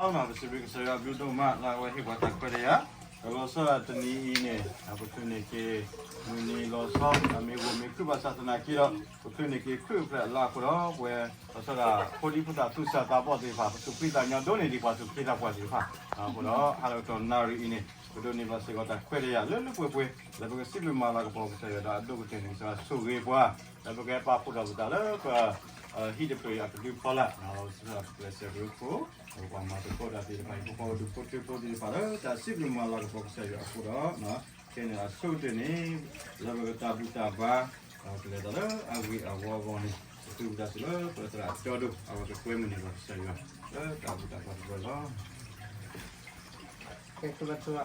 ပစံးဘျုးကစၢ်ယွၤအဘျုးဒိၣ်မး လၢအဝဲဟ့ၣ်ပှၤတၢ်ခွဲးတၢ်ယာ်, ဒီးလီၤဆီဒၣ်တနံၤအံၤန့ၣ် ပချုးန့ၢ်က့ၤ မုၢ်နံၤလီၤဆီ အမ့ၢ်ဂီၢ်မ့ၢ်ခုၣ်ဘၣ်ဆၣ်သနာ်က့ဒီး ပချုးန့ၢ်က့ၤခရံာ်အိၣ်ဖျဲၣ်အလၤအဃိဒီး ပဝဲ လီၤဆီဒၣ်ဖိဒံဖိသၣ်သူၣ်စၢ်သးဘီၣ်သ့ၣ်တဖၣ် ပသူၣ်ဖှံသးညီဒိၣ်န့ၢ်ဒံးပှၤသူၣ်က့သးပှၢ်သ့ၣ်တဖၣ်, အဃိဒီး ဟါလီၤကတီၢ်နၣ်ရံၣ်အံၤန့ၣ် ပဒိးန့ၢ်ဘၣ်စ့ၢ်ကီးတၢ်ခွဲးတၢ်ယာ်လၢလၢပှဲၤပှဲၤ လၢပကစံးဘျုးမၤလၤကပီၤကစၢ်ယွၤဒီးအဒိၣ်ကတၢၢ်န့ၣ် ကစၢ်ယွၤဆိၣ်ဂ့ၤပှၤ လၢပကပာ်ဖှိၣ်ထီၣ်ပသးလၢပ ဟံၣ်တဖျၢၣ်အံၤအကဒုဖီလာ် လၢပကျဲးစၢးပရူခိၣ် ပှၤမၤသကိးတၢ်သ့ၣ်တဖၣ် ဟံၣ်ဖိဃီဖိဒူၣ်ဖိထၢဖိသ့ၣ်တဖၣ်လၢတၢ်စံးဘျုးမၤလၤကပီၤကစၢ်ယွၤအဃိဒီး ခဲန့ၣ်အဆိကတၢၢ်န့ၣ် လၢပကတၢ်ဘူၣ်တၢ်ဘါ ကလဲၤတၢ်လၢအဂ့ၤအဝီအဂီၢ်န့ၣ် ပသုးဝံသးစူၤလၢပသရၣ်အတီဒိၣ် အဝဲကကွဲမုာ်န့ၢ်ပှၤကစၢ်ယွၤ လၢတၢ်ဘူၣ်တၢ်ဘါတဘျီလီၤ. ကဲ ကလၢထူ ပှၤ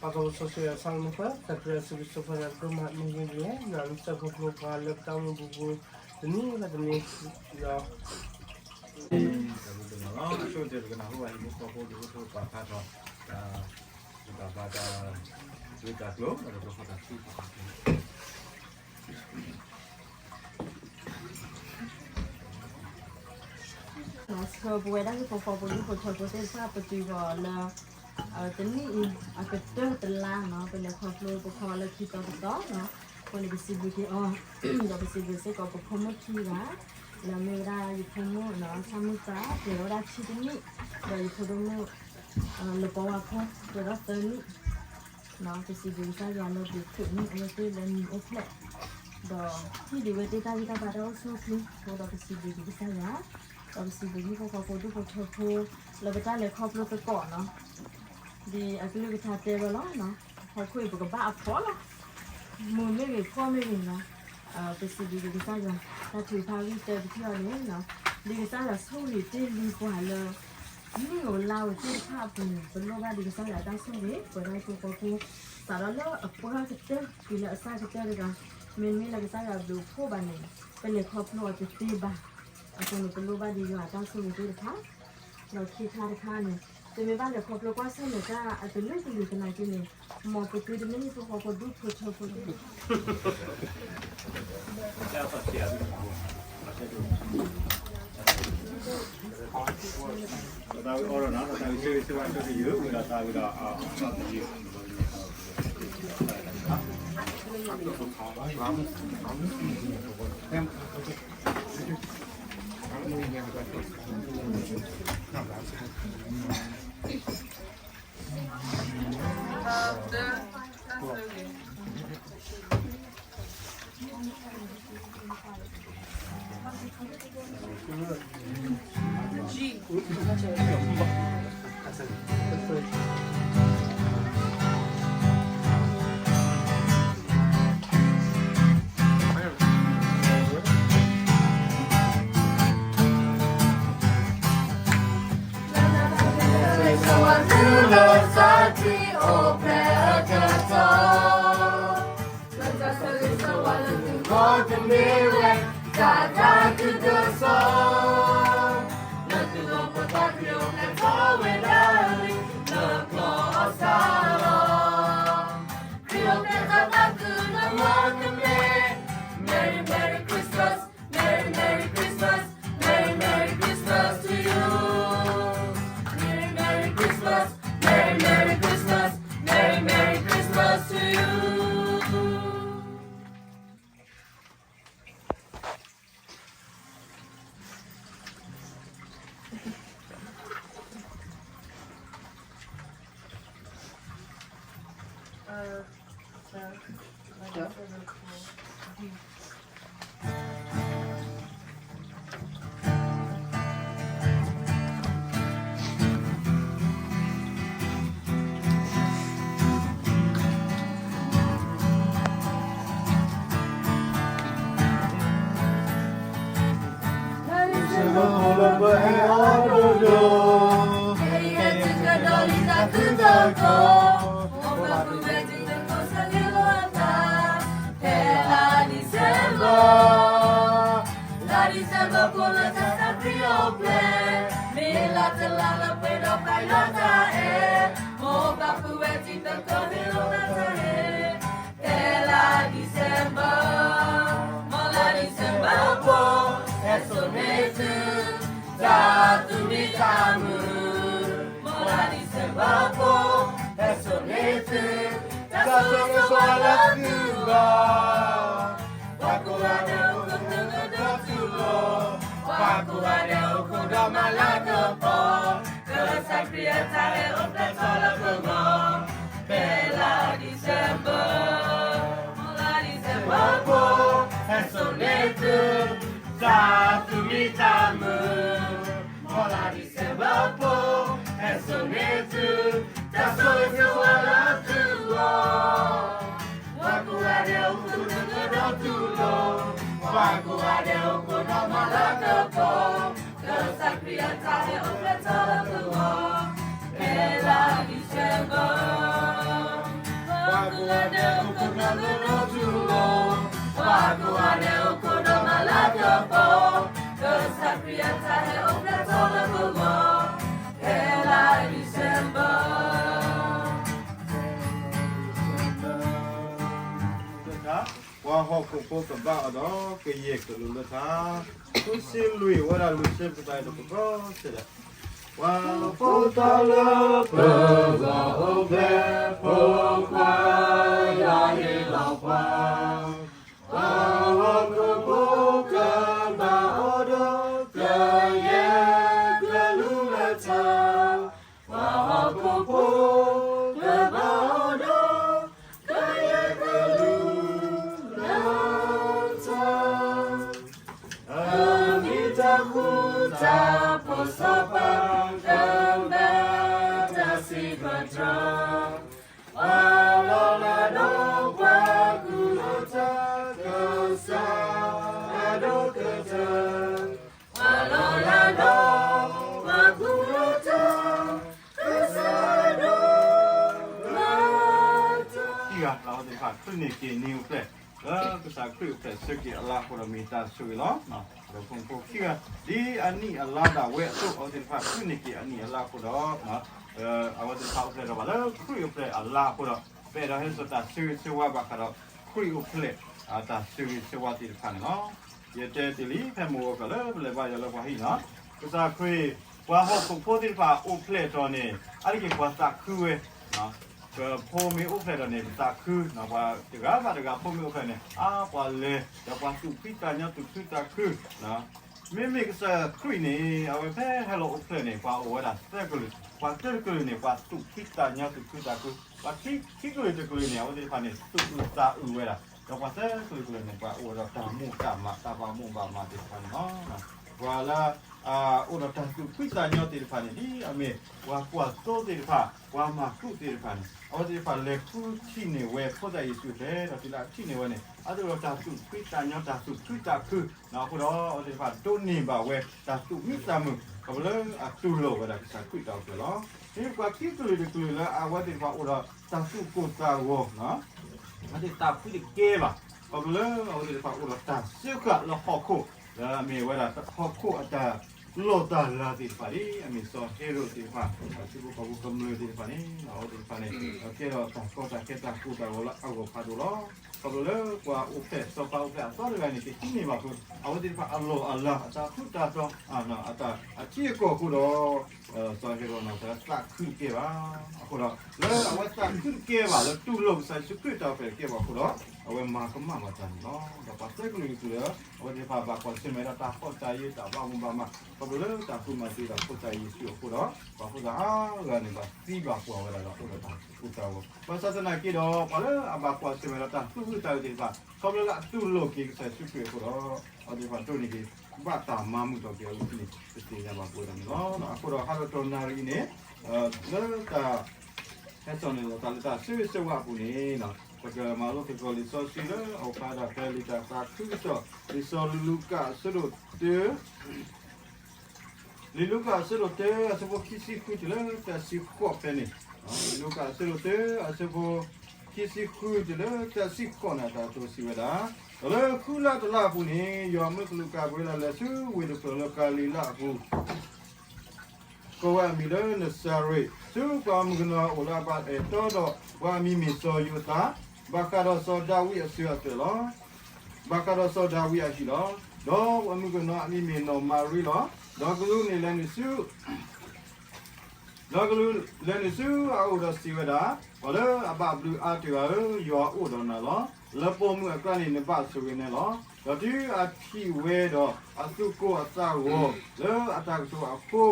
သးဝံၣ်စီဆှံအဆၢမုၢ်ဃၢ် တၢ်ကြၢးစံးဘျုးစီဖီလာ်ဒိၣ်မးမ့ၢ်ဂ့ၤန့ၣ် ယွၤမ့ၢ်စၢဃီဖျိပှၤလၢပတၢ်အိၣ်မူပူၤပူၤ တနံၤဘၣ်တနံၤလီၤ. တၢ်ဘူၣ်တနီၤလီၤအဆိကတၢၢ် ပကနၢ်ဟူဘၣ်ဟံၣ်ဖိဃီဖိဒူၣ်ဖိထၢဖိပာ်ဖျါထီၣ် တၢ်ဘူၣ်တၢ်ဘါတၢ်ဂ့ၢ်တၢ်ကျိၤ ဒီးတၢ်ဒိးဖီၣ်တၢ်ထူ ဆှၢပဝဲဒၣ်ဟံၣ်ဖိဃီဖိဒူၣ်ဖိထၢဖိသ့ၣ်တဖၣ် ပတုၤဃီၤလၢ တနံၣ်အံၤ အကတၢၢ်တလါနီၤ ပလဲၤခီဖျိပခီလၢခံသီတသီနီၤ အဃိန့ၣ် ပစံးဘျုးက့ၤအီၤ ဒီးပစံးဘျုးစ့ၢ်ကီးပဖိမုၣ်ခံဂၤ လၢအမ့ၢ်ဝဲဒၣ်ယဖိမုၣ်နီၤ ဆၣ်မုၢ်သၣ် ပျဲဝဲဒၣ်ခံတနံၣ် ဒီးယဖိဒိၣ်မုၣ် လပီဝါဖိ ပျဲထီၣ်သၢနံၣ် ပစံးဘျုးကစၢ်ယွၤလၢပချုးန့ၢ်အဝဲသ့ၣ်လၢမံၤအိၣ်ဖျဲၣ် ဒီးဟံၣ်ဒံးဝဲသ့ၣ်တၢ်ဂံၢ်တၢ်ဘါတၢ်အိၣ်ဆူၣ်အိၣ်ချ့အဃိဒီး ပစံးဘျုးက့ၤကစၢ်ယွၤ ဒီးပစံးဘျုးဟံၣ်ဖိဃီဖိဒူၣ်ဖိထၢဖိ လၢပတၢ်လဲၤခီဖျိသကိးနီၤ ဒ်အကလုၢ်ကထါတဲဝဲလီၤ ဟီၣ်ခိၣ်အံၤပကဘၣ်အဖှီၣ်လီၤ မိၢ်မ့ၢ်ဂ့ၤ ပှၢ်မ့ၢ်ဂ့ၤနီၤ ပစံးဘျုးက့ၤကစၢ်ယွၤ တၢ်ထုကဖၣ်ဂံၢ်တၢတထံၣ်အီၤန့ၣ် ဒ်ကစၢ်ယွၤဆိၣ်ဂ့ၤတ့ၢ်လံပှၤလၢ နံၣ်ဧိၤလါဧိၤသ့ၣ်တဖၣ်အပူၤန့ၣ် ပလိၣ်ဘၣ်ဒံးကစၢ်ယွၤတၢ်ဆိၣ်ဂ့ၤ ပဝဲဒၣ်ဟံၣ်ဖိဃီဖိ စးထီၣ်လၢအပှၢ်ကတၢၢ်တုၤလၢအဆၣ်ကတၢၢ်တဂၤ မ့တမ့ၢ်လၢကစၢ်ယွၤဘျုးဖှိၣ်ဘၣ်န့ၣ် ပလဲၤခီဖျိအီၤတသ့ဘၣ် အဃိန့ၣ် ပလိၣ်ဘၣ်ဒံးယွၤအတၢ်ဆိၣ်ဂ့ၤသ့ၣ်တဖၣ် ဒီးခံခါတခါန့ၣ် ပမ့ၢ်ဘၣ်လဲၤခီဖျိကွၢ်ဆၢၣ်မဲာ်တၢ်အကလုာ်ကလုာ်သနာ်က့န့ၣ် မ်ပသုတမ့ၢ်ဟံၣ်ဖိဃီဖိဒူၣ်ဖိထၢဖိသ့ၣ်တဖၣ် လၢတၢ်ဆၢဂ့ၤဆၢဝါလၢသုဂီၢ်တမ့ၢ်ဝဲ တၢ်တၢ်ကုၢ်တစီၤ လၢသုဂီၢ်ဖိသၣ်ခရံာ်အိၣ်ဖျဲၣ်ထီၣ်ဝဲဒၣ်လံ လၢကျီၢ်အီၣ်ဆၣ်လီၤ ခရံာ်အိၣ်ဖျဲၣ်ထီၣ်သးသုလၢမီၢ်တမ့ၢ် Merry Merry Christmas, Merry Merry Christmas, Merry Merry Christmas to you. Merry Merry Christmas, Merry Merry Christmas, Merry Merry Christmas to you. လၢ December ဖိလၢပဟဲအီၤဒိၣ်ဒိၣ်, ဖဲအံၤဟဲတုၤကဒီးလံတၢ်ဃုသကိး, မိၢ်ပၢ်ပုၢ်ဝဲၢ်တံၤသကိးဆၢဂ့ၤလိာ်အသး, ဖဲလါ December လါ December ဖိလၢကစၢ်ခရံာ်အိၣ်ဖျဲၣ်, မ့ၢ်လါတလါလၢပှဲၤဒီးပယီၤတၢ်အဲၣ်, မိၢ်ပၢ်ပုၢ်ဝဲၢ်တံၤသကိးဟ့ၣ်လိာ်သးတၢ်ဟ့ၣ်, ဖဲလါ December, မ်လါ December ဖိ, ဟဲစိာ်န့ၢ်သု, တၢ်သူၣ်မံသးမုာ် မၤလၤကပီၤ, ကစၢ်ခရံာ်အတၢ်ဟဲအိၣ်ဖျဲၣ်ထီၣ်လၢပဂီၢ်, ဖဲလါ December, လါဒံၣ်စဲဘၢၣ်ဖိ, ဟဲစိာ်န့ၢ်သု, တၢ်သူၣ်မံသးမုာ်, မ်လါဒံၣ်စဲဘၢၣ်ဖိ, ဟဲစိာ်န့ၢ်သု, တၢ်ဆိၣ်ဂ့ၤဆိၣ်ဝါလၢသုဂီၢ် ပှၤကိးဂၤဒဲးအိၣ်ခိးဒီးတူၢ်လိာ်, ပှၤကိးဂၤဒဲးအိၣ်ခိးဒီးမၤလၤကပီၤ, ကစၢ်ခရံာ်အတၢ်ဟဲအိၣ်ဖျဲၣ်ထီၣ်လၢပဂီၢ်, ဖဲလါ December, ပှၤကိးဂၤဒဲးအိၣ်ခိးဒီးတူၢ်လိာ်, ပှၤကိးဂၤဒဲးအိၣ်ခိးဒီးမၤလၤကပီၤ, ကစၢ်ခရံာ်အတၢ်ဟဲအိၣ်ဖျဲၣ်ထီၣ်လၢပဂီၢ်, ဖဲလါ December လၢထါ, ပှၤဟီၣ်ခိၣ်ဖိကဘၣ်အီၤဒီး ကယဲၢ်ကလူးလၢထါ, ဃုစ့လွံၢ်ဝဲဒၣ်လွံၢ်စ့ပကတၢၢ်တကပီၤစ့ၢ်ဒီး, ပှၤဖိတၢ်လၢပဂီၢ်အိၣ်ဖျဲၣ်ဖိခွါ, ယွၤဟ့ၣ်လီၤပှၤ, ပှၤဟီၣ်ခိၣ်ဖိကဘၣ်အီၤဒီး ကယဲၢ်ကလူးလၢထါ, ပှၤဟီၣ်ခိၣ်ဖိ ကဘၣ်အီၤဒီး ကယဲၢ်ကလူးလၢထါ, အမ့ၢ်တၢ်ဃူတၢ်ဖိးစီၤပၤ, အမ့ၢ်တၢ်စံးပတြၢၤ, ပှၤလီၤလးဒီးပှၤကူၣ်လိာ်တၢ်, ကစၢ်အဒိၣ်ကတၢၢ်, ပှၤလီၤလးဒီးပှၤကူၣ်လိာ်တၢ်, ကစၢ်အဒိၣ်ကတၢၢ်, ခံဂၤလၢအဝဲသ့ၣ်တဖၣ် ခုန့ၢ်က့ၤနံၣ်အိၣ်ဖျဲၣ်, လၢကစၢ်ခရံာ်အိၣ်ဖျဲၣ်ဆၢက့ၤအလါအဃိဒီး မ့ၢ်တၢ်ဆိၣ်ဂ့ၤလီၤ. ဒီးဖိမုၣ်ဖိခံဂၤ ဒ်အနံၣ်အလါဒၣ်ဝဲအသိး အဝဲသ့ၣ်တဖၣ် ခုန့ၢ်က့ၤအနံၣ်အလါအဃိဒီး အဝဲသ့ၣ်တဖၣ်အိၣ်ဖျဲၣ်ထီၣ်ဘၣ်လၢခရံာ်အိၣ်ဖျဲၣ်အလါအဃိဒီး ပအဲၣ်ဒိးဟဲစိာ်တၢ်ဆၢဂ့ၤဆၢဝါဘၣ်ဃးဒီး ခရံာ်အိၣ်ဖျဲၣ် တၢ်ဆၢဂ့ၤဆၢဝါသ့ၣ်တဖၣ်န့ၣ်လီၤ. ယတဲတ့ၢ်လံ ဖဲမုၢ်ဂီၤခီလၢပလဲၤဘါယွၤလၢပှၤဟံၣ်န့ၣ်, ကစၢ်ခရံာ် ပှၤဟီၣ်ခိၣ်ဖိသ့ၣ်တဖၣ်အိၣ်ဖျဲၣ်ထီၣ်န့ၣ် အါတက့ၢ်ပှၤသးခုဝဲ ပဖိမ့ၢ်အိၣ်ဖျဲၣ်ထီၣ်န့ၣ် ပသးခု, ပှၤတဂၤဘၣ်တဂၤဖိမ့ၢ်အိၣ်ဖျဲၣ်န့ၣ် အါပှၤလဲၤ ဒီးပှၤသူၣ်ဖှံသးညီသူၣ်ခုသးခု, မ့မ့ၢ်ကစၢ်ခရံာ်န့ၣ် အဝဲဖဲဟဲလီၤအိၣ်ဖျဲၣ်န့ၣ် ပှၤအိၣ်ဝဲဒၣ်သၢကလုာ်, ပှၤတၢတကလုာ်န့ၣ် ပှၤသူၣ်ဖှံသးညီသူၣ်ခုသးခု, ပှၤခံကလုာ်တကလုာ်န့ၣ် အဝဲသ့ၣ်တဖၣ်န့ၣ် သူၣ်အုးသးအုးဝဲဒၣ်, ဒီးပှၤသၢကလုာ်တကလုာ်န့ၣ် ပှၤအိၣ်ဒီးတၢ်မိၣ်တၢ်မး တၢ်ဘၣ်မိၣ်ဘၣ်မးသ့ၣ်တဖၣ်န့ၣ်လီၤ. ပှၤလၢ အိၣ်ဒီးတၢ်သူၣ်ဖှံသးညီသ့ၣ်တဖၣ်န့ၣ် ဒ်အမ့ၢ်ပှၤကွၢ်သိသ့ၣ်တဖၣ်, ပှၤမၤကူးသ့ၣ်တဖၣ်န့ၣ် အဝဲသ့ၣ်တဖၣ်လဲၤဃုထံၣ်န့ၢ်ဝဲ ဖိသၣ်ယ့ၣ်ၡူးအဖျဲၣ်, ဒီးတုၤလၢအထံၣ်န့ၢ်ဝဲန့ၣ် အဒိၣ်ဒီးတၢ်သူၣ်ဖှံသးညီ တၢ်သူၣ်ခုသးခု, အဃိဒီးအဝဲသ့ၣ်တဖၣ်ဒိးန့ၢ်ဘၣ်ဝဲ တၢ်သူၣ်မံသးမုာ် ခီဖျိလၢအတူၢ်လိာ်ဝဲဒၣ်ကစၢ်ခရံာ်တၢ်အိၣ်ဖျဲၣ်လီၤ. မ့မ့ၢ်ပှၤခံကလုာ်တကလုာ်လၢအဝဲသ့ၣ်တဖၣ်အိၣ်ဒီးတၢ်သူၣ်ကိၢ်သးဂီၤ အဝဲသ့ၣ်သးခုတကဲဘၣ်, ခီဖျိလၢအဝဲသ့ၣ်တဖၣ်အိၣ်ဒီးတၢ်စၢဃာ်လၢဟီၣ်ခိၣ်, လၢအမ့ၢ်ဝဲဒၣ်ဟီၣ်ခိၣ်အတၢ်လီၢ်တၢ်လၤသ့ၣ်တဖၣ်န့ၣ် အမ့ၢ်စီၤဟ့ရိာ်သ့ၣ်တဖၣ်, ထံဖိကီၢ်ဖိကမျၢၢ်သ့ၣ်တဖၣ်န့ၣ် အဝဲသ့ၣ်တဖၣ်န့ၣ် ကဲထီၣ်တၢ်ကီတၢ်ခဲတၢ်ကိၢ်တၢ်ဂီၤလၢအဂီၢ်ဖးဒိၣ်လီၤ. ခီဖျိလၢပှၤအိၣ်ဖျဲၣ် စီၤပၤအိၣ်ဖျဲၣ်အသီတဂၤန့ၣ် ကဟံးန့ၢ်ဘၣ်ဖု အဝဲသ့ၣ်တဖၣ်အလီၢ်အလၤ အတၢ်ထူးတၢ်တီၤ အတၢ်အထံအကီၢ်အဃိဒီး စီၤဟ့ရိာ်န့ၣ် သးခုတကဲဘၣ်. အဃိဒီး လၢအဝဲသးခုတကဲဘၣ် လၢတူၢ်လိာ်ကစၢ်ယ့ၣ်ၡူးခရံာ်တၢ်အိၣ်ဖျဲၣ်တကဲဘၣ်အဃိဒီး အဝဲမၤကမၣ်ဘၣ်တၢ်န့ၣ်လီၤ. ဒီးပှၤသၢကလုာ်တကလုာ် အဝဲသ့ၣ်တဖၣ်ဘၣ်ကွၢ်ဆၢၣ်မဲာ်ဒီးတၢ်ဖှီၣ်တၢ်ယာ် တၢ်ဘၣ်မူဘၣ်မး ခီဖျိလၢတၢ်ဃုမၤသံဒီးဖိသၣ်ယ့ၣ်ၡူးအဃိဒီး ပှၤဖိသၣ်အါဂၤန့ၣ် ဘၣ်သံဘၣ်ပှၢ်ဝဲဒၣ်ဒီး အိၣ်ဒီးတၢ်သူၣ်ကိၢ်သးဂီၤ ဘၣ်ဆၣ်သနာ်က့ဒီး ပှၤလၢအဘၣ်ကွၢ်ဆၢၣ်မဲာ်ဒီးတၢ်သူၣ်ဟုသးဟုသ့ၣ်တဖၣ် ခီဖျိလၢအတူၢ်လိာ်က့ၤကစၢ်ယ့ၣ်ၡူးခရံာ်အဃိဒီး အဝဲသ့ၣ်တဖၣ်ဒိးန့ၢ်က့ၤ ဘၣ်တၢ်မၤမုာ်ထီၣ်က့ၤအဂ့ၢ်န့ၣ် ပသ့ၣ်ညါဘၣ်ပဝဲဒၣ်န့ၣ်လီၤ. အဃိဒီးဟးဒီးတနၣ်ရံၣ်အံၤန့ၣ် လၢတၢ် ဟဲစိာ်န့ၢ်လီၤသးလၢတၢ်ဆၢဂ့ၤဆၢဝါအပူၤန့ၣ် ပကမၤလိသကိးလံာ်စီဆှံလၢအအိၣ်ဖျါဒၣ်ဖဲလံာ်တၢ်သးခုကစီၣ် လံာ်စီၤလူၤကၣ်အဆၢဒိၣ်တၢ လံာ်လူၤကၣ်အဆၢဒိၣ်တၢ အဆၢဖိခံဆံဃုတုၤလၢသၢဆံဃိးဖဲန့ၣ်, လံာ်လူၤကၣ်အဆၢဒိၣ်တၢ အဆၢဖိခံဆံဃုတုၤလၢသၢဆံဃိးန့ၣ် အတၢ်တိစံးဝဲဒၣ်, ဒီးလၢဃုလါတလါအပူၤန့ၣ် ယွၤမၢကလူးကၤဘြံလးလဲၤဆူဝ့ၢ်တဖျၢၣ်လၢကၤလံၤလါအပူၤ ကိးဝဲအမံၤလၢနစၤရ့း, ဆူပှၤမုၣ်ကနီၤအအိၣ်လၢအဘၣ်အဲၣ်တီဒီးပှၤအမံၤမ့ၢ်စီၤယိၤသး, ဘၣ်ဃးဒီးစီၤဒၤဝံးအစၢၤအသွဲၣ်လီၤ. ဘၣ်ဃးဒီးစီၤဒၤဝံးအဟံၣ်လီၤ. ဒီးပှၤမုၣ်ကနီၤအမံၤမ့ၢ်နီၢ်မၤရံလီၤ. ဒီးကလူးန့ၣ်လဲၤနုာ်ဆူ ဒီးကလူးလဲၤနုာ်ဆူအအိၣ်ဒီးစံးဝဲဒၣ်, ပှၤလၢအဘၣ်ဘျုးအါတဂၤဧၢ, ယွၤအိၣ်ဒီးနၤလီၤ. လၢပိာ်မုၣ်အကျါန့ၣ် နဘၣ်ဆိၣ်ဂ့ၤန့ၣ်လီၤ. ဒီးတုၤအထံၣ်ဝဲဒီးအသူၣ်ကိၢ်အသးဂီၤလၢအတၢ်ကတိၤအဃိ,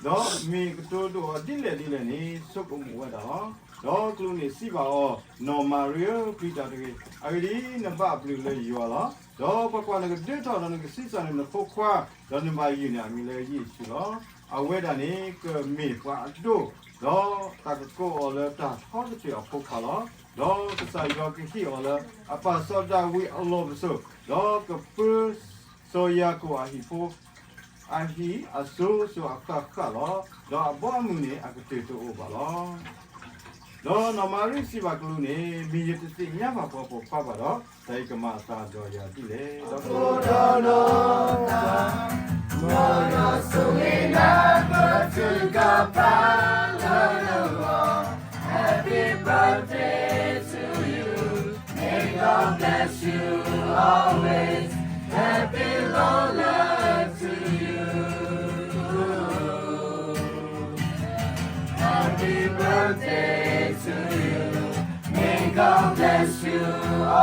ဒီးမ့ၢ်ကတိၤဒိၣ်အီၤဒ်လဲၣ်ဒ်လဲၣ်န့ၣ် ဆိကမိၣ်ဝဲဒၣ်လီၤ. ဒီးကျိန့ၣ်စံးဘၣ်အီၤ, နီၢ်မၤရံဧၢ, ပျံၤတၢ်တဂ့ၤ, အဂ့ၢ်ဒ်အံၤ, နဘၣ်အဘျုးလၢယွၤလီၤ. ဒီးကွၢ်ကွၢ်, နကဒၢထီၣ်ဒီးနကဆံးစၢ်န့ၢ်နဖိခွါ, ဒီးနဘၣ်ယုၢ်န့ၢ်အမံၤလၢယ့ၣ်ၡူးလီၤ. အဝဲဒၣ်န့ၣ်ကမ့ၢ်ပှၤအဒိၣ်, ဒီးတၢ်ကကိးအီၤလၢတၢ်ထီကတၢၢ်အဖိခွါလီၤ. ဒီးကစၢ်ယွၤကဟ့ၣ်အီၤလၢအပၢ်စီၤဒၤဝံးအလီၢ်ပစိာ်, ဒီးကပၢစီၤယၤကိာ်အဟံၣ်ဖိ အဟံၣ်အစိၤစိၤအဃၣ်ဃၣ်လီၤ. ဒီးအဘီအမုၢ်န့ၣ်အကတၢၢ်တအိၣ်ဘၣ်လီၤ. ဒီးနီၢ်မၤရံစံးဘၣ်ကျိန့ၣ်, မ့ၢ်ယတသ့ၣ်ညါဘၣ်ပှၤပိာ်ခွါဘၣ်ဒီး, တၢ်အံၤကမၤအသးဒီးယၤဒ်လဲၣ်. ဒီး Happy birthday to you. May God bless you always. Happy long life to you. Happy birthday to you. May God bless you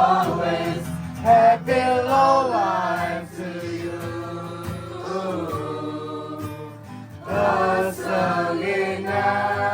always. Happy long life to you. ကစၢ်ဂ့ၤနၤ.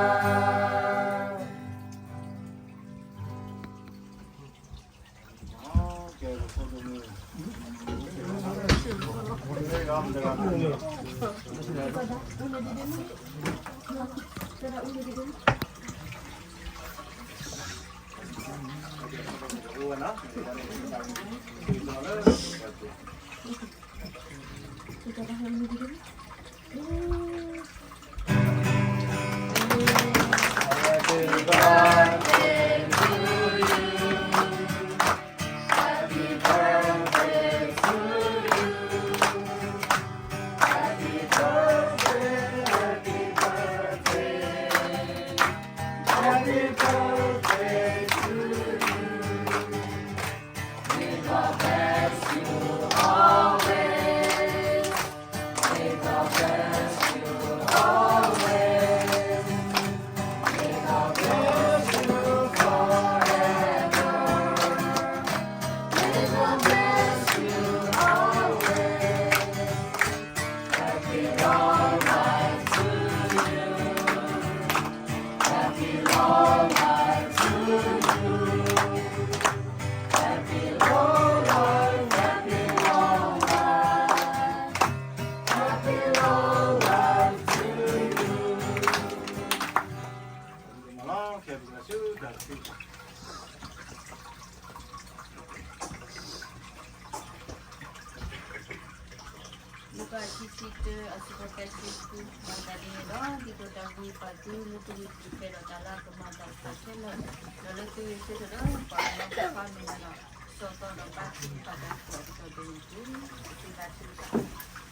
လူၤကၣ်ခံဆံတၢ အဆၢဖိသၢဆံဃု, မၤသးဒ်န့ၣ်ဒီး ဒ်သိးတၢ်ဂ့ၤပာ်သု လၢသုဂ့ၤက့ၤဖဲဒီးတၢ်လၢအကမၤအသးတဖၣ်ခဲလၢာ်, ဒီးလၢသုဂ့ၤဆၢထၢၣ်လၢပှၤကညီတဖၣ်မ့ၢ်နီၢ် စီၤသီဒီးဘၣ်သံဘၣ်တၢ်ကိးအကတီၢ်ဒဲးန့ၣ်တက့ၢ်. အဃိသတး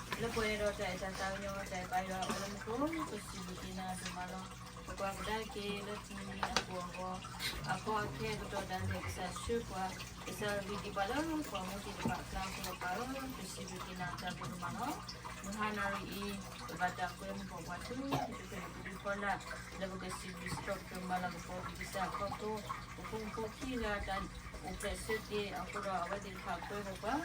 လၢပှဲၤဒီးတၢ်အဲၣ်တၢ်သးကညီၤ တၢ်အဲၣ်ပာ်ယွၤအီၤလၢမူခိၣ် ပစံးဘျုးက့ၤနၤဒိၣ်မးလီၤ. ပကွၢ်ကဒါက့ၤလၢတနံၤအံၤအပူၤအဂီၢ်, အခီအခဲအကတီၢ်ဒၣ်လဲာ် ကစၢ်ဆှၢပှၤ, ကစၢ်ဂ့ၤက့ၤပှၤလၢပှၤဂီၢ်သ့ၣ်တဖၣ်အကျါအဃိဒီး ပၢ်ဧၢ, ပစံးဘျုးက့ၤနၤတၢ်ဒိၣ်မးလီၤ. မုၢ်ဟါနၣ်ရံၣ်အံၤ ပဘၣ်တၢ်ကွဲမုာ်ပှၤပှၤထူ တဖျၢၣ်န့ၣ်ပဒုးဖီလာ် လၢပကစံးဘျုးစံးထီၣ်ပတြၢၤမၤလၤကပီၤပကစၢ်ခီဖျိ ပဖိမုၣ်ဖိခံဂၤတၢ်အိၣ်ဖျဲၣ်ဆၢက့ၤအဃိဒီး အဝဲသ့ၣ်တဖၣ်ကွဲမုာ်ပှၤ,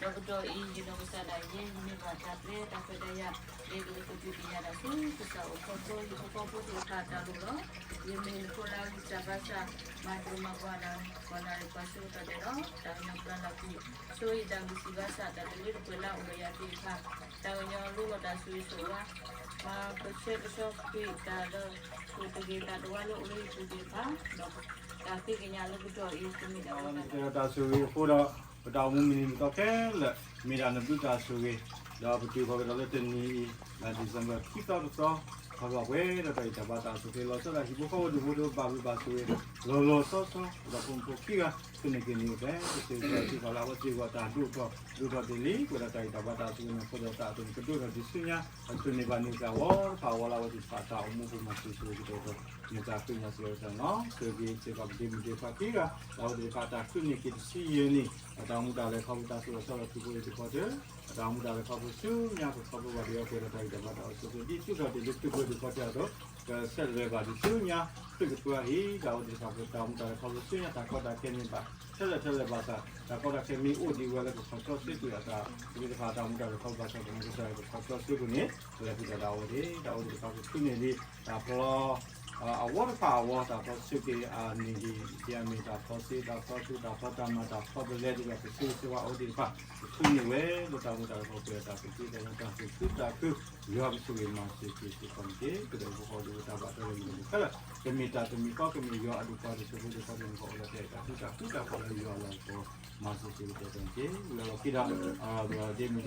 ဒီးကတီၢ်အံၤ ယနီၢ်ကစၢ်ဒၣ်ယဲ ယမ့ၢ်ဘၣ်တၢ်ပျဲတၢ်ခွဲးတၢ်ယာ် လၢယကကတုၤက့ၤယၤဒၣ်ဆူကစၢ်အိၣ်ခီဖျိ ယဖိဃီဖိသ့ၣ်တဖၣ်အတၢ်လိၣ်လီၤ. ယမ့ၢ်နဖိလၢအဂံၢ်စၢ်ဘါစၢ် မၤတၢ်မၤပှၤလၢ ပှၤနၣ်ရံၣ်ပှၤဆၢကတီၢ်ဒဲးဒီး တၢ်ကညီၤပျၢ်လၢ်ကွံာ် ဆိၣ်ဂ့ၤတၢ်ဂံၢ်စၢ်ဘါစၢ် တၢ်တလၢတပှဲၤလၢအအိၣ်ဒီးယၤသ့ၣ်တဖၣ် တၢ်ကညီၤလိလီၤတၢ်ဆိၣ်ဂ့ၤဆိၣ်ဝါ ပှၤပဆၢကဆှီကွံာ်တၢ်လၢ ပတဂ့ၤသးတဝါလၢအိၣ်လၢယပူၤသ့ၣ်တဖၣ် ဒီးတၢ်ဃ့ကညးလၢကတီၢ်အံၤ ကမ့ၢ်ဒၣ်ဝဲ တၢ်ဆိၣ်ဂ့ၤအဃိဒီး ပတၢ်အိၣ်မူမုၢ်နံၤမုၢ်သီခဲလၢာ် မ့ၢ်ဒၣ်နဘျုးတၢ်ဆိၣ်ဂ့ၤ, ဒီးပတုၤဃီၤကဒီးလၢတနံၤအံၤ လါ December ခံသီတသီ ခီဖျိပှဲၤဒီးတၢ်ဂံၢ်တၢ်ဘါတၢ်အဆိၣ်အချ့ လီၤဆီဒၣ်တၢ်ဟံၣ်ဖိဃီဖိဒူၣ်ဖိထၢဘၣ်ဘျုးဘၣ်ဆိၣ်ဂ့ၤ လီၤလီၤဆီဆီ ဒီးဖိမုၣ်ဖိခံဂၤ သုနက့ၤနံၤအိၣ်ဖျဲၣ် ကစၢ်ယွၤစံးပာ်လၢအဝဲသ့ၣ်အဂီၢ်တၢ်ဒိၣ်ထီၣ် ဒိၣ်ထီၣ်တ့ၢ်လံ ပဝဲဒၣ်တၢ်ဂံၢ်တၢ်ဘါတၢ်အဆိၣ်ဂ့ၤန့ၣ် အဃိဒီးသးအသိးန့ၣ် ကဒိၣ်ထီၣ်ဒံးဆူညါ အချုးန့ၢ်ဘၣ်န့ၢ်တၢ်ဂီၤတဖၣ်အဝဲလၢအဝဲသ့ၣ်တဖၣ် တၢ်အိၣ်မူပူၤမၤစၢၤဆိၣ်ဂ့ၤကဒီး မ့ၢ်တၢ်ဃ့ကညးစ့ၢ်ကီးတၢ်နီၢ် ဆိၣ်ဂ့ၤစ့ၢ်ကီးပဒ့မုၣ်ဒ့ခွါခံဂၤ ဒီးအဝဲသ့ၣ်တဖၣ်တၢ်ချုးန့ၢ်က့ၤတဆံယဲၢ်နံၣ် အတၢ်အိၣ်မူတၢ်လဲၤခီဖျိတၢ်သူၣ်လီၤဆီလီၤသုးဖိအံၤသ့ၣ်တဖၣ်တၢၢ် အတၢ်အိၣ်မူတၢ်လဲၤခီဖျိဆူညါကခီဖျိဘၣ်ဒံးအီၤပှဲၤဒီးတၢ်ဂံၢ်တၢ်ဘါတၢ်အိၣ်ဆူၣ်အိၣ်ချ့ ဒ်သိးဒ်လၢသုးဖိသ့ၣ်တဖၣ်တၢၢ်အသိး ကဆဲးလဲၤဘၣ်ဒံးဆူညါ ခရံာ်ကပၢအဟံၣ် တၢ်အိၣ်သ့ၣ်တဖၣ် ပတၢ်အိၣ်မူတၢ်လဲၤခီဖျိဆူညါ တၢ်ကီတၢ်ခဲမ့ၢ်ဘၣ် ထဲလဲၣ်ထဲလဲၣ်ဘၣ်ဆၣ် တၢ်ကီတၢ်ခဲမ့ၢ်အိၣ်ဒံးဝဲလၢကခီၣ်ကၠီစ့ၢ်ကီးအတၢ် ပသ့ၣ်တဖၣ်တၢ်အိၣ်မူတၢ်လဲၤခီဖျိဘၣ်ဆၣ် ပကစၢ်ယွၤကခီၣ်ကၠီစ့ၢ်ကီးန့ၣ် ကလဲၤဃုာ်တၢ်ဒၣ်ဝဲန့ၣ် တၢ်အိၣ်သ့ၣ်တဖၣ်ကဆူန့ၣ်ဒံး တၢ်ဖျီ အဝီတဖၣ်အဝီ တၢ်ဖျီဆူက့ၤအနံၣ်ဒံး ဒ်အမ့ၢ်တၢ်ဖျီစ့ တၢ်ဖျီထူ တၢ်ဖျီတၢ်မၤ တၢ်ဖျီပလဲ တၢ်ကဆူကဆူဝဲအိၣ်သ့ၣ်တဖၣ် ကဆူန့ၢ်ဝဲ လၢတၢ်အိၣ်မူတၢ်လဲၤခီဖျိ တၢ်ကသ့တၢ်ညါ တၢ်သူၣ်ခုသးခု ယွၤကဆိၣ်ဂ့ၤမၤစၢၤက့ၤစ့ၢ်ကီးန့ၣ်တက့ၢ်.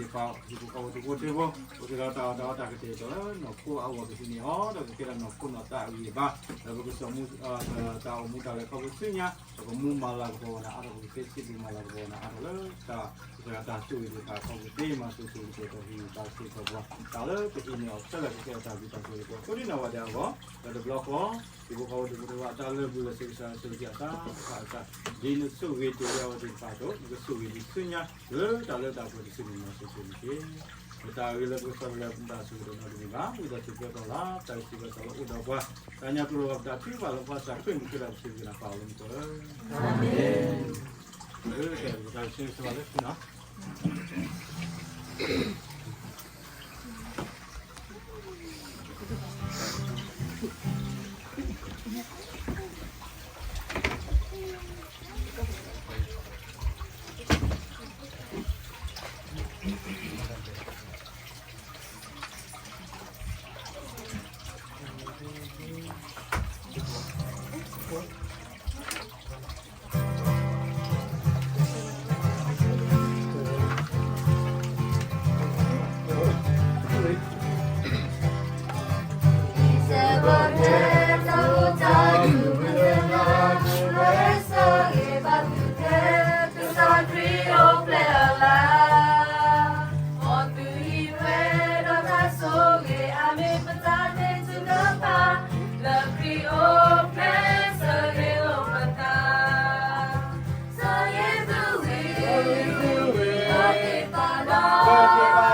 ပဒီပုၢ်ဝဲၢ်ဒိၣ်တၢ်ဘၣ်တၢ်လၢမုၢ်တခဲလၢာ် တမ့ၢ်တၢ်တမံၤဃီ ကမ့ၢ်ယွၤအဒုးပှၤဒ်သိးဖိဒ်သိးဖိန့ၣ် ပအိၣ်လၢတၢ်အဲၣ်တၢ်ကွံတၢ်ဃူတၢ်ဖိးလၢယွၤအလၤကပီၤ မၤစၢၤစ့ၢ်ကီးတက့ၢ်. ဝံၤလီၢ်ခံဒီး ဒ်မုၢ်ဒ်ခွါ ဟံၣ်ဖိဃီဖိ တံၤဖိသ့ၣ်ဖိ အိၣ်ထဲလီၤတၢ်အီၣ်တၢ်အီတၢ်ကတဲာ်ကတီၤလၢနီၢ်ခိအဂီၢ် ကဟံးန့ၢ်အီၤ ဒီးကကဲထီၣ်နီၢ်ခိနီၢ်သးအဂံၢ်အဘါ ဒီးပကစိာ်မူ တၢ်အိၣ်မူတၢ်လဲၤခီဖျိဆူညါ ပကမူမၤလၤကပီၤဝဲနၤအါထီၣ် ပကသ့စံးဘျုးမၤလၤကပီၤဝဲနၤအါထီၣ်လၢတၢ် ကစၢ်ယွၤတၢ်ဆိၣ်ဂ့ၤသ့ၣ်တဖၣ်အဖီခိၣ် သ့မၤစၢၤစ့ၢ်ကီး ဟ့ၣ်ဂံၢ်ဘါစ့ၢ်ကီးပှၤ တၢ်လၢပဟံးန့ၢ်အီၤခဲလၢာ် ကကဲထီၣ်တၢ်ဘျုးတၢ်ဆိၣ်ဂ့ၤပှၤ ကိးဒံနီၢ်ဝဲဒၣ်အဂီၢ် ဒီးတဘျီဃီ ဟံၣ်ဖိဃီဖိ တံၤဖိသ့ၣ်ဖိ အတၢ်လၢာ်ဘူၣ်လၢာ်စ့း ကစၢ်ယွၤဆိၣ်ဂ့ၤအသး တဖၣ်အသး ဒ်နဆိၣ်ဂ့ၤတ့ၢ်လၢအဝဲသ့ၣ်တဖၣ်အသိး နကဆိၣ်ဂ့ၤဒံးဆူညါ လၢတၢ်လၢတၢ်ပှဲၤတစုန့ၣ် မၤစၢၤစ့ၢ်ကီးန့ၣ်တက့ၢ်. ပ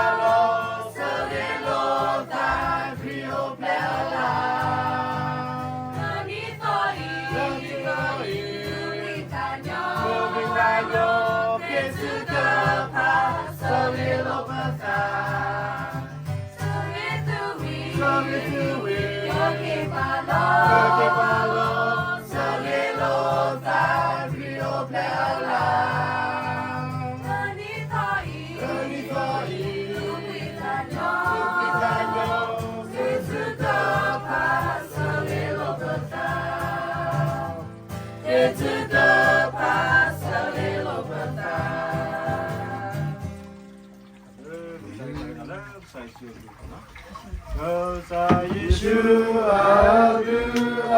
တၢ်ဂ့ၤလၢပကစၢ်လၢပတၢ်ဆိၣ်ဂ့ၤဒီးနီတမံၤဘၣ် ဝံသးစူၤပၢၤလီၤ တၢ်ဂ့ၤစံးဘျုးစံးဖှိၣ်လၢအိၣ်ဒီးပှၤ တၢ်ညါတူၢ်လိာ်ပတၢ်ထုကဖၣ်လၢပှၤစၢ်ခရံာ်မုၢ်ကဲထီၣ်ပစံးဘျုးနၤပၢ်လၢမူခိၣ်ဧၢ အၤမ့ၣ်. လၢတၢ်ဆၢဂ့ၤဆၢဝါလၢခံနီၤ ကစၢ်ယ့ၣ်ၡူးအဘျုးအ